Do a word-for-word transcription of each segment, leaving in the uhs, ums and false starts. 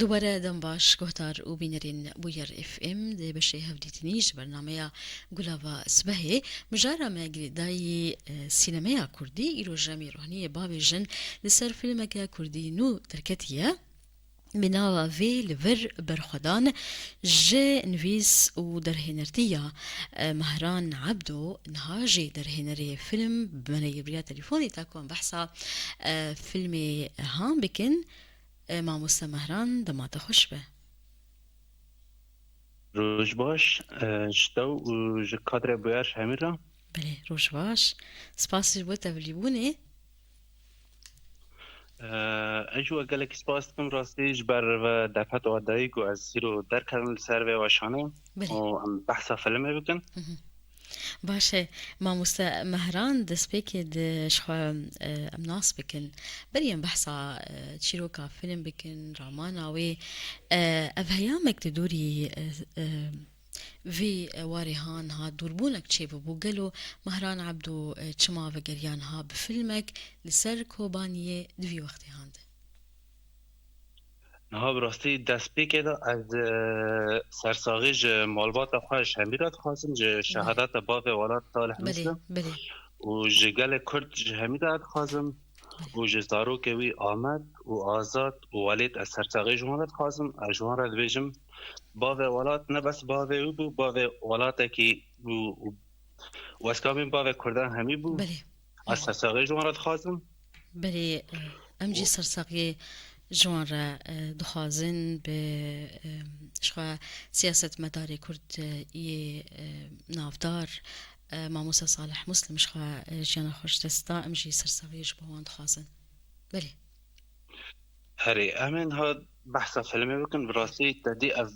Were dem baş, guhdar û bînerên Bûyer F M, di beşê hevdîtinî ji bernameya Gulava Sibehê, mijara me girêdayî, e, sînemeya kurdî, îro ji em ê rohniyê bavêjin li ser fîlmeke kurdî nû derketiye. Bi nava Vê li vir berxwedan ji nivîs û derhênertiya, e, Mehran Ebdo, niha jî derhênerê fîlm bi me re yê bi riya telefonê ta ku em behsa, e, fîlmê han bikin. E, mamoste Mehran, dema te xweş be. Roj baş, e, ji te û ji kadre Bûyer hemî re. Belê, roj baş. Spas ji bo tevlîbûnê. E, ez jî we gelekî spas dikim rastî ji ber ve derfet we dayî ku ez îro derkevim li ser vê weşanê Belê. û em behsa filmê bikin. Hı hı. Baş e, mamoste Mehran, destpêkê di ji xwe, e, em nas bikin. Berî em behsa, e, çîroka fîlm bikin, ramana wê. E, ev heyamek di dorî, e, e, vî, e, warê han ha dûrbûnek çêbibû. Gelo Mehran Ebdo, e, çima vegeriya niha bi fîlmek li ser Kobaniyê di vî wextê han de? Niha bi rastî destpêkê de ez, e, sersaxî ji malbata xwe ji hemî re dixwazim, ji Belê. şehadeta bavê welat Salih Belê, Muslim belê. û ji gelê Kurd ji hemî re dixwazim Belê. û ji zarokê wî Amed û Azad û Welîd ez sersaxî ji wan re dixwazim. Ez ji wan re dibêjim, bavê welat ne bes bavê wî bû, bavê welatekî bû û weskamîn bavê Kurdan hemî bû. Belê. Ez sersaxî ji wan re dixwazim. Belê, e, em jî sersaxiyê ji wan re, e, dixwazin bi, e, ji xwe siyasetmedarê Kurd, e, yê, e, navdar, e, Mamoste Salih Muslim ji xwe, e, jiyana xwe ji dest da, em jî sersaxiyê ji bo wan dixwazin. Belê. Herê, em ê niha behsa filmê bikin. Bi rastî te dî ev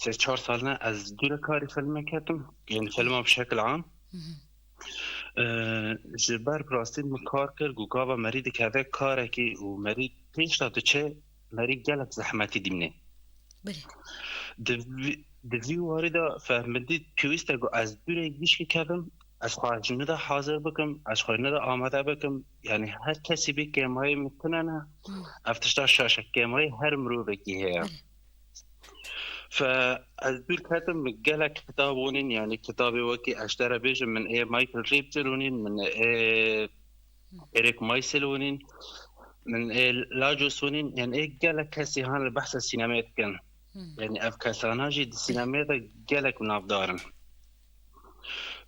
sê çar sal ne ez dûre karî filmê ketim. Yên filma bi şekil am. Hı hı. Ee, ji ber bi rastî min kar kir ku gava merî dikeve karekî û merî pêş de diçe, merî gelek zehmetî dîmnê. Belê. Di vî, di vî warî de fehmidî pêwîst e ku ez dûrê gişkî kevim, ez xwe ji nû de hazir bikim, ez xwe ji nû de amade bikim. Yanî her kesî bê kêmayê min tune ne. Hmm. Ev tişta şaş e, kêmayê her mirovekî heye. Belê. Fe ez dûr ketim, min gelek kitab hûnîn, yanî kitabê wekî ez ji te re bêjim, min ê Michael Reeves hûnîn, min ê Eric Meisel hûnîn, min ê Lajos hûnîn, yanî ê gelek kesî han li behsa sînemê dikin. Hmm. Yanî ev kesana jî di sînemê de gelek navdar in.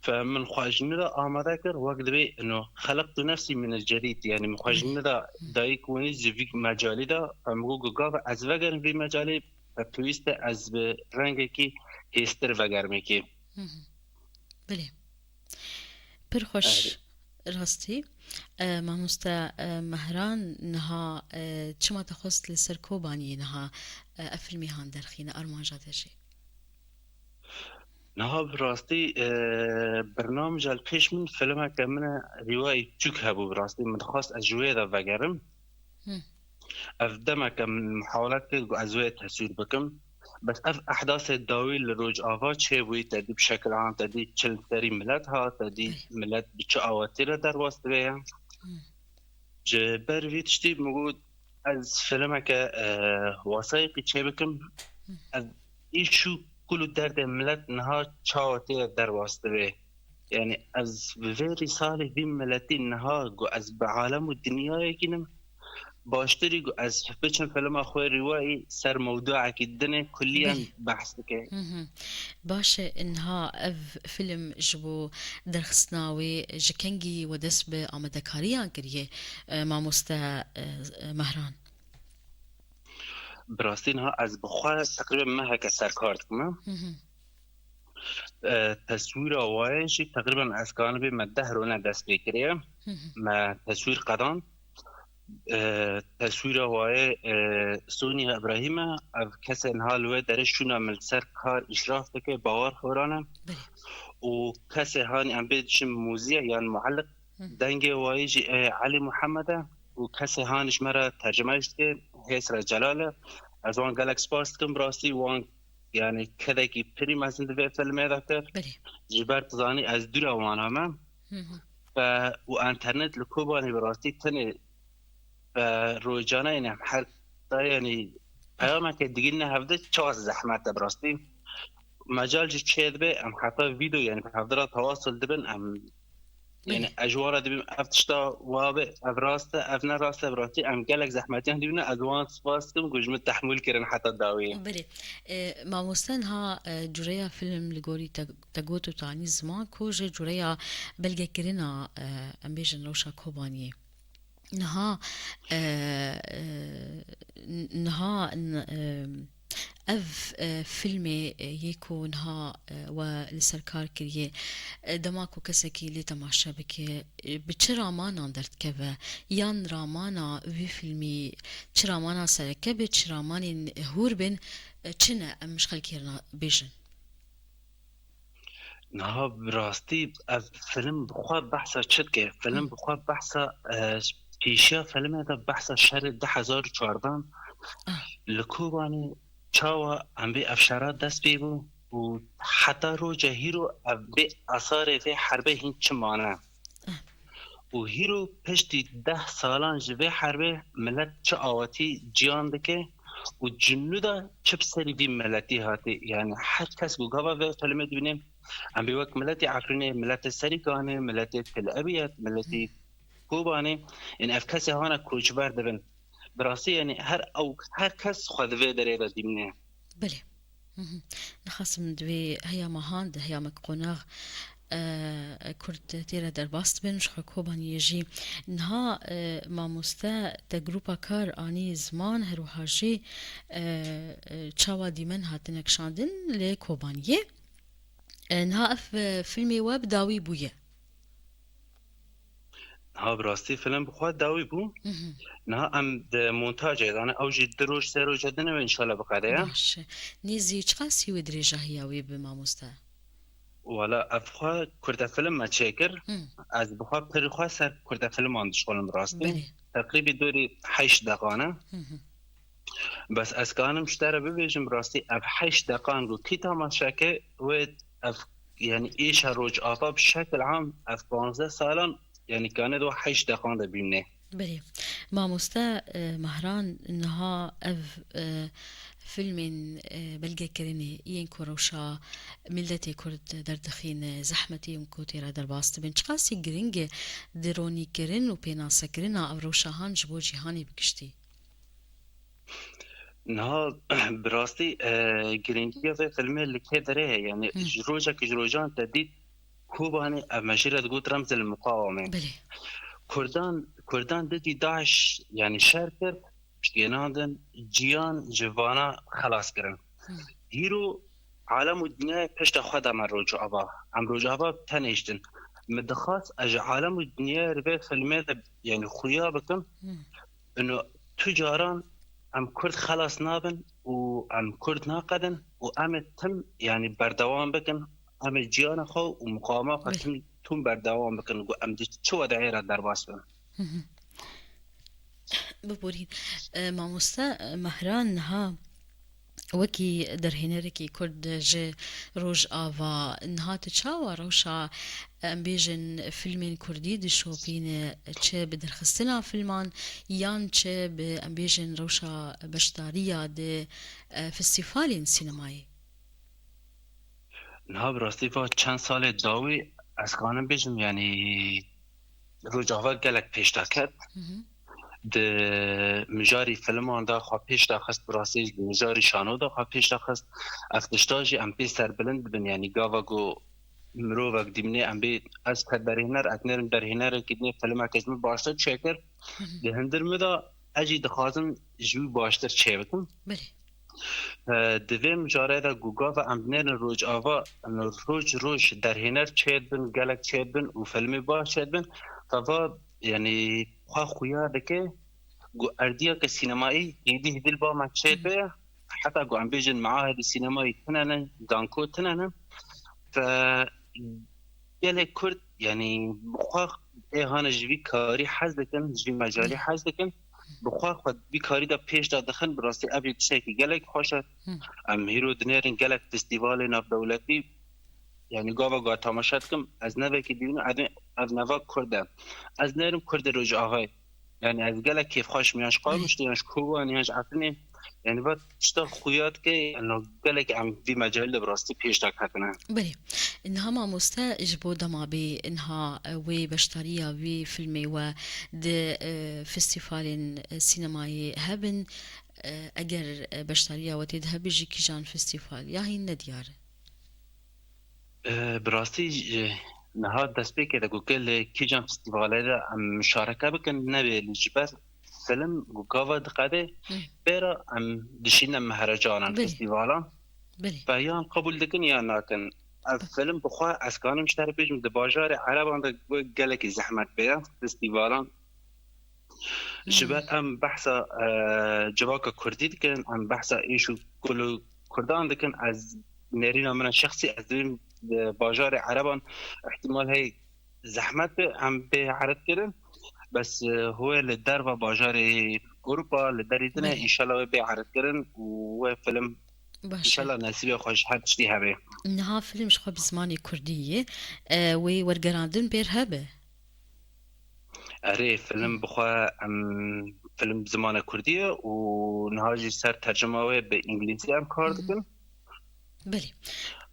Fe min xwe ji nû de amade kir, wek dibê ino xelaqtu nefsî min el-cedîd, yanî min xwe ji nû de dayik hûnî ji vî mecalî de, fe min got ku gava ez vegerim vî mecalê, fe pêwîst e ez bi rengekî hêstir vegerim êkê. Hı hı. Belê. Pir xweş. Erê. Rastî. E, mamoste, e, Mehran niha, e, çima te xwest li ser Kobaniyê niha, e, ev filmê han derxîne armanca te jî? Niha bi rastî, e, bernamja li pêş min filmeke min e, rîwayî çûk hebû bi rastî. Min dixwest ez ji wê de vegerim. Hı. Ev demeke min muhawele kir ku ez wê teswîr bikim. Bes ev ehdasê dawî li Rojava çêbûyî, te dî bi şekil an, te dî çil serî milet hat, te dî Belê. milet bi çi awatî re derbas dibe ye. Hı. Ji ber vî tiştî min got, ez filmeke, e, wesayîqî çêbikim. Hı. Ez îş û kul û derdê milet niha çawa tê derbas dibe. Yanî ez bi vê rîsalê vî miletî niha ku ez bi alem û dinyayekî nim, baştirî ku ez biçim filma xwe rîwayî ser mewduekî dinê kulliyen Belê. behs dike. Hı hı. Baş e, niha ev film ji bo derxistina wê ji kengî we dest bi amadekariyan kiriye, e, mamoste, e, Mehran? Bi rastî niha ez bi xwe teqrîben meheke ser kar dikim. Hı hı. E, teswîra wayê jî teqrîben ez kanibê me deh rone dest pê kiriye. Hı hı. Me teswîr qedan. E, teswîra wayê, e, Sonya Ibrahîm e. Ev kesê niha li wê derê şûna min li ser kar îşraf dike, Bawar Horan e. Belê. Û kesê hanî em bê diçin mûziye yan muelliq, Hı. dengê wayê jî, e, Elî Muhammed e. Û kesê hanî ji me re tercimeyî dike, Hêsra Celal e. Ez wan gelek spas dikim, bi rastî wan, yanî kedekî pirî mezin di vê filmê de kir. Belê. Ji ber tu zanî ez dûra wana me. Hı hı. Fe û enternet li Kobanê bi rastî tenê, fe rojane, yanî her yanî Peyameke digîne hevde çawa zehmet e bi rastî. Mecal jî çêdibe, em heta vîdeo, yani hevde re tewasul dibin, em, yani Belê. ez ji wan re dibim, ev tişta wa be, ev rast e, ev ne rast e, bi rastî em gelek zehmetiyan dibine, ez wan spas dikim ku ji min tehmûl kirin heta dawî. Belê. E, mamoste, niha, e, cureya film li gorî te, te got û te anî ziman ku ji cureya belgekirina, e, em bêjin rewşa Kobaniyê. Niha, e, e, niha, n-, e, ev, e, filmê, e, yê ku niha, e, we li ser kar kiriye, e, dema ku kesekî lê temaşe bike, e, bi çi ramanan derdikeve? Yan ramana vî filmî çi ramana sereke be, çi ramanên hûr bên, e, çi ne em ji xelkê re bêjin? Niha bi rastî ev film bi xwe behsa çi dike? Film Hı. bi xwe behsa, e, pêşiya filmê de behsa şerê du hezar û çardan Ah. li Kobanê çawa em bê ev şera dest pê bû û heta roja hîro ev bê asarê vê herbê hîn çi mane? Ah. Û hîro piştî deh salan ji vê herbê milet çi awetî ciyan dike û ji nû de çi bi serî vî miletî hatî? Yani her kes ku gava vê filmê dibîne, em bê wek miletê Efrînê, miletê Serîkanê, miletê Til Ebiyed, miletê Kobanê, yani ev kesê hane koçber dibin. Bi rastî yani her ew, her kes xwe di vê derê de dibîne. Belê. Hı hı. Nixwasim di vê heya mehan de, heya me qonax, e, Kurd tê re derbas dibin, ji xwe Kobaniyê jî. Niha, e, mamoste, te grupa kar anî ziman, her wiha jî, e, e, çawa dîmen hatine kişandin li Kobaniyê. E, niha ev, e, filmê we bi dawî bûye. Niha bi rastî film bi xwe dawî bû. Hı hı. Niha em di montajê de ne, ew jî du roj, sê roja din e, înşallah biqede ya. Baş e. Nêzî çiqasî wê dirêjahiya wê bi mamoste? Wala ev xwe kurte film me çêkir. Hı. Ez bi xwe pir xwe ser kurte filman dişxulim bi rastî. Belê. Teqrîbî dorî heşt deqan e. Hı hı. Bes ez kanim ji te re bibêjim, bi rastî ev heşt deqan ku kî temaşe ke, wê ev, yani êşa Rojava bi şekil am ev panzdeh salan, yani kanê de heşt deqan de bîne. Belê. Mamoste, e, Mehran, niha ev, e, filmên, e, belgekirinê yên ku rewşa miletê Kurd derdixîne, zehmetê yên ku tê re derbas dibin, çiqasî giring e di ronîkirin û pênasekirina ev rewşa han ji bo cîhanê bi giştî? Niha bi rastî, e, giringiya vê filmê li kê derê heye. Yani Hı. ji rojekî ji rojan te dît Kobanê, ev me jê re digot remzil muqawamê. Belê. Kurdan, Kurdan didî DAIŞ, yani şer kir, piştgênandin, ciyan ji vana xelas kirin. Hı. Hîro alem û dinyayê pişta xwe da me Rojava. Em Rojava tenêştin. Min dixwast ez ji alem û dinyayê li vê filmê de, yani xuya bikim. Hı. Ino tu caran em Kurd xelas nabin û em Kurd naqedin û em ê tim, yani berdewam bikin. Em ê ciyana xwe û muqawama xwe Belê. tim, tim berdewam bikin. Ku em di çi wedeyê re derbas bin. Hı hı. Biborîn. E, mamoste, e, Mehran, niha wekî derhênerekî Kurd ji Rojava, niha tu çawa rewşa, em bêjin, filmên Kurdî dişopîne, çi bi derxistina filman yan çi bi, em bêjin, rewşa beşdariya di, e, festîvalên sînemayê? Niha bi rastî va çend salê dawî ez kanim bêjim, yani Rojava gelek pêş de ket. Hı hı. Di mijarî filman de xwe pêş de xist, bi rastî di mijarî şano de xwe pêş de xist. Ev tişta jî em pê serbilind dibin, yani gava ku mirovek dîmnê em bê, ez ke derhêner, ez nêrim derhênerekî dinê filmeke ji min baştir çêkir. Hı hı. Di hundir min de ez jî dixwazim ji wî baştir çêbikim. Belê. E, di vê mijarê de ku gava em dinêrin Rojava, em roj roj derhêner çêdibin, gelek çêdibin û filmê baş çêdibin, te va, yani, xwe xuya dike ku erdiyeke sînemayî hêdî hêdî li ba me çêdibe, heta ku em bêjin meahedê sînemayî tune ne, danko tune ne. Te gelê Kurd, yani, bi xwe ê hane ji vî karî hez dikin, ji vî mecalî hez dikin, bi xwe xwe vî karî de pêş de dixin, bi rastî ev jî tiştekî gelek xweş e. Hı. Em hîro dinêrin gelek festîvalê navdewletî, yani gava ku temaşe dikim, ez nevekî dînim, ev, ev neva Kurd e. Ez nêrim Kurdê Rojavayê. Yani ez gelek kêfxweş im, yan ji Qamişlo, yan ji Kobanê, yan ji Efrînê. Yani va tişta xuya dike, yani gelek em vî mecalî de bi rastî pêş de ketine. Belê. Niha mamoste ji bo dema bê niha wê beşdariya vî filmê we di e, festîvalên e, sînemayê hebin, e, eger e, beşdariya we tê de hebe jî kîjan festîval ya hîn nediyar e? E, bi rastî e, niha destpêkê de ku ke li kîjan festîvalê de em muşareke bikin, nebê li ji ber film ku gava diqede, pêra em dişîne mehrecanan, festîvalan. Belê. Ve yan qebûl dikin yan nakin. Ev film bi xwe ez kanim ji te re bêjim, di bajarê Ereban de gelekî zehmet bê ya festîvalan. Ji ber em behsa e, civaka kurdî dikin, em behsa êş û kul û kurdan dikin. Ez nêrîna min a şexsî, ez dibêm di bajarê Ereban îhtimal heye zehmet be em bê ered kirin. Bes e, hû yê li derva bajarê Ewropa, li derî din e, înşallah wê bê ered kirin û wê film înşallah nesîbê xwe ji her tiştî hebe. Niha film ji xwe bi zimanê kurdî ye. E, wê wergerandin pêr hebe? Erê, film bi xwe em film bi zimana kurdî ye û niha jî ser tercuma wê bi îngilîzî em kar dikin. Belê.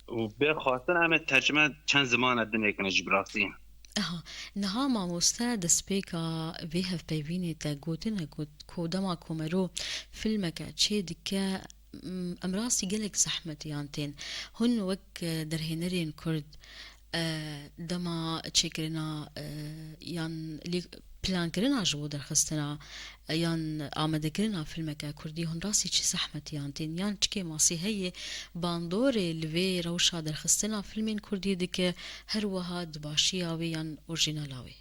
Û bê xwestin em ê tercime çend zimana dinê kine jî bi rastî. Aha, niha mamoste destpêka vê hevpeyvînê te gotine ku, ku dema komero filmeke çê dike, m, em rastî gelek zehmetiyan tên. Hûn wek e, derhênerên kurd e, dema çêkirina e, yan lê plankirina ji bo derxistina e, yan amadekirina filmeke kurdî hûn rastî çi zehmetiyan tên? Yan çi kêmasî heye bandorê li vê rewşa derxistina filmên kurdî dike, her wiha di başiya wê yan orjînala wê?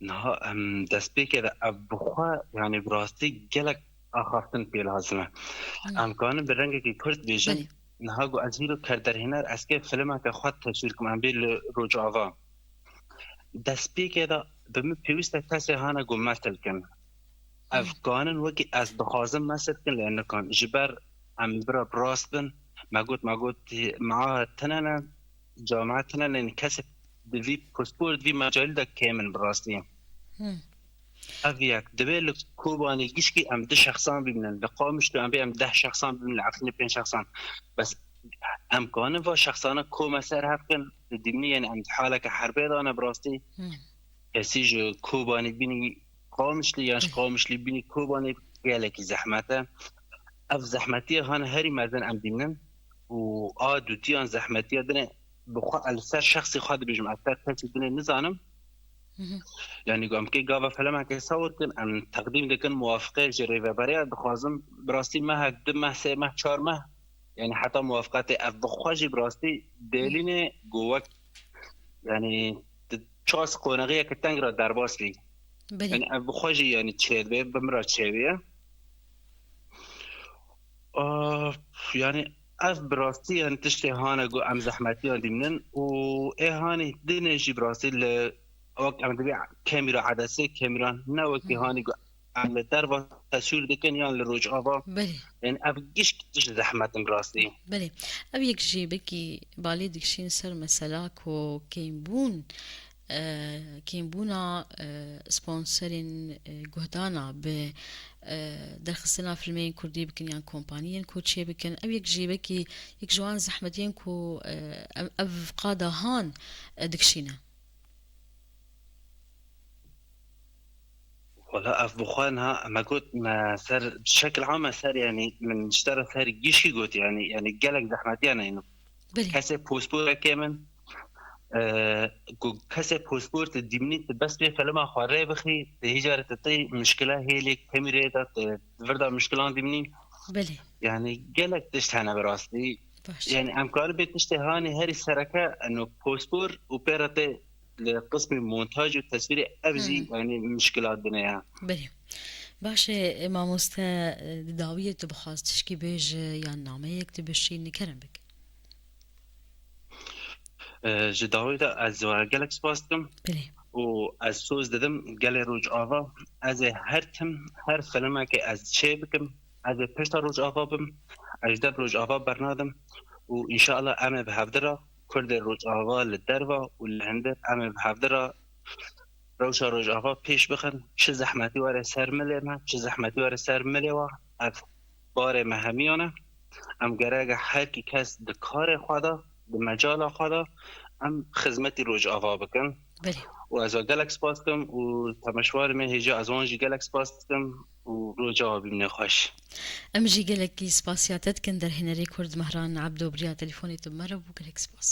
Niha em destpêkê de ev bi xwe, yani bi rastî gelek axaftin pê lazim e. Em kanin bi rengekî kurt bêjin, Belê. Niha ku ez hîro kerderhêner, ez kê filimeke xwe teswîr kim, em bê li Rojava. Destpêkê de bi min pêwîst e kesê hane ku mesil kin. Ev kanin wekî ez dixwazim mesil kin lê nikan. Ji ber em bira bi rast bin, me got, me got, ma tine ne, camia tine ne, kesê di vî pispor, di vî mecalî de kêm in bi rastî. Ev yek. Divê li Kobanê gişkî em du şexsan bimînin. Li Qamişlo em bê em deh şexsan bimînin, li Efrînê pênc şexsan. Bes em kanin va şexsana kome ser hev kin, di dîmnî, yani em di haleke herbê de ne bi rastî. Kesî ji Kobanê bînî Qamişlî yan ji Qamişlî bînî Kobanê gelekî zehmet e. Ev zehmetiya hane herî mezin em dînin û a dutiyan zehmetiya din e. Bi xwe ez li ser şexsî xwe dibêjim, ez ser kesî din ê nizanim. Yanî ku em kê gava filemeke sewir kin, em teqdîm dikin muwafiqê ji rêveberiya, dixwazim bi rastî mehek, du meh, sê meh, çar meh, yanî heta muwafiqetê ev bi xwe jî bi rastî dêlînê ku wek, yanî di ças qonexiyeke teng re derbas bî. Belê. Yanî ev bi xwe jî yanî çêdibe, bi min re çêbûye. Ah, yanî ev bi rastî yanî tiştê hane ku em zehmetiyan dîmnin û ê hanî dinê jî bi rastî li wek em dibê kemîra edesê kemîran ne wekî hanî ku em li derva teswîr dikin yan li Rojava. Belê. Yanî ev gişk tişt zehmet in bi rastî. Belê. Ev yek jî belkî balê dikişîn ser mesela ku kêmbûn e, kêmbûna e, sponserên e, guhdana bi e, derxistina filmeyên kurdî bikin yan kompaniyên ku çê bikin. Ev yek jî wekî yek ji wan zehmetiyên ku e, ev, ev qada han e, dikişîne. Wala ev bi xwe niha me got me ser şekil a me ser, yanî min ji te re ser gişkî got, yanî yanî gelek zehmetiyan e. Belê. Kesê posporekê min, e, ku kesê pospor tu dîmnî, tu bes pê filma xwe rê bixî, tu hîca re tu tê mişkila hêlê kemî rê de, tu vir de mişkilan dîmnî. Belê. Yanî gelek tişt hene bi rastî. Baş. Yanî em karin bê tiştê hanê herî sereke eno pospor û pê re tê li qismê montaj û teswîrê ev jî, hmm, yanî mişkila din e ya. Belê. Baş e, mamoste, e, di dawiyê tu bixwaz tişkî bêje yan nameyek tu bişînî, kerem bike. E, ji dawî de ez we gelek spas dikim. Belê. Û ez soz didim gelê Rojava. Ez ê her tim, her filimekê ez çê bikim. Ez ê pişta Rojava bim. Ez ji dev Rojava bernadim. Û înşallah em ê bi hevdira, Kurdê Rojava li derva û li hindir, em ê bi hevdira rewşa Rojava pêş bixin, çi zehmetî were ser milê me, çi zehmetî were ser milê we, ev barê me hemiyan e. Em gerek e her kî kes di karê xwe de, di mecala xwe de em xizmetî Rojava bikin. Belê. Û ez we gelek spas dikim û temeşwarê me hêja ez wan jî gelek spas dikim û roja we bimîne xweş. Em jî gelekî spasiya te dikin derhênerê Kurd Mehran Ebdo biriya telefonê tu me re bû, gelek spas.